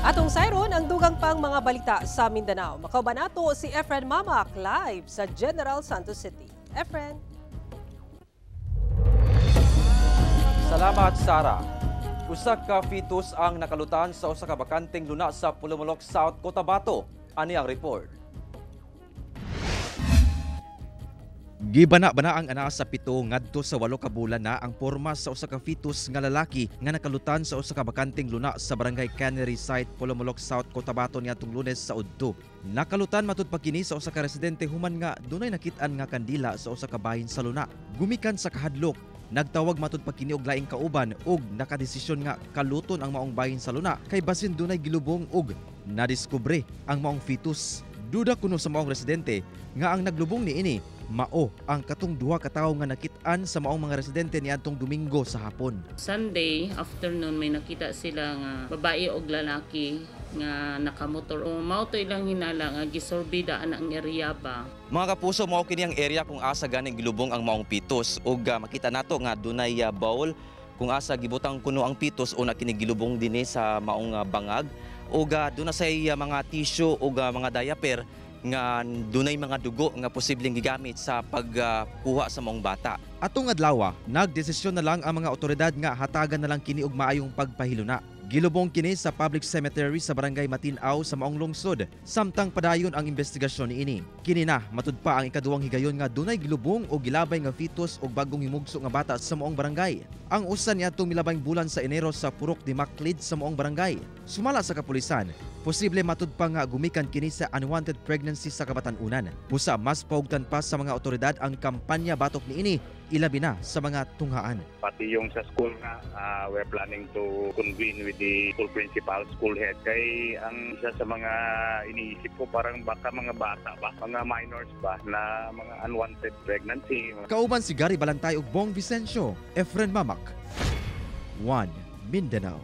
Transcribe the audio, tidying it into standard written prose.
Atong sayron ang dugang pang mga balita sa Mindanao. Makauban nato si Efren Mamac live sa General Santos City. Efren. Salamat, Sara. Usa ka fetus ang nakalutan sa usa ka bakanteng luna sa Polomolok, South Cotabato. Ani ang report. Gibana-bana ang ana sa 7 ngadto sa 8 ka bulan na ang porma sa usa ka fetus nga lalaki nga nakalutan sa usa ka bakanteng luna sa Barangay Cannery Site, Polomolok, South Cotabato niadtong Lunes sa udto. Nakalutan matud pa kini sa usa ka residente human nga dunay nakit-an nga kandila sa usa ka bahin sa luna. Gumikan sa kahadlok, nagtawag matud pa kini og laing kauban ug nakadesisyon nga kaluton ang maong bahin sa luna kay basin dunay gilubong ug nadiskubre ang maong fetus. Duda kuno sa maong residente nga ang naglubong niini mao ang katong duha ka tawo nga nakit-an sa maong mga residente niadtong Domingo sa hapon. Sunday afternoon may nakita sila nga babae og lalaki nga nakamotor. O mao to ilang hinala nga gisurvey daan ang area ba. Mga kapuso, mao kini ang area kung asa gani gilubong ang maong pitos ug makita nato nga dunay bowl kung asa gibutang kuno ang pitos o na kini gilubong dinhi sa maong bangag ug duna say mga tissue ug mga diaper nga dunay mga dugo nga posibleng gigamit sa pagkuha sa maong bata. Atong adlaw, nagdesisyon na lang ang mga otoridad nga hatagan na lang kini og maayong pagpahiluna. Gilubong kini sa public cemetery sa Barangay Matinaw sa maong lungsod, samtang padayon ang investigasyon niini. Kini na matud pa ang ikaduhang higayon nga dunay gilubong o gilabay nga fetus og bagong himugso nga bata sa maong barangay. Ang usa niadtong milabayng bulan sa Enero sa Purok di Maclid sa maong barangay. Sumala sa kapulisan, posible matud pa nga gumikan kini sa unwanted pregnancy sa kabatan-unan. Busa mas paugtan pa sa mga otoridad ang kampanya batok niini, ilabi na sa mga tunghaan. Pati yung sa school nga, we're planning to convene with the school principal, school head. Kay ang isa sa mga iniisip ko parang baka mga bata ba, mga minors ba na mga unwanted pregnancy. Kauban si Gary Balantay ug Bong Vicencio, Efren Mamac, 1 Mindanao.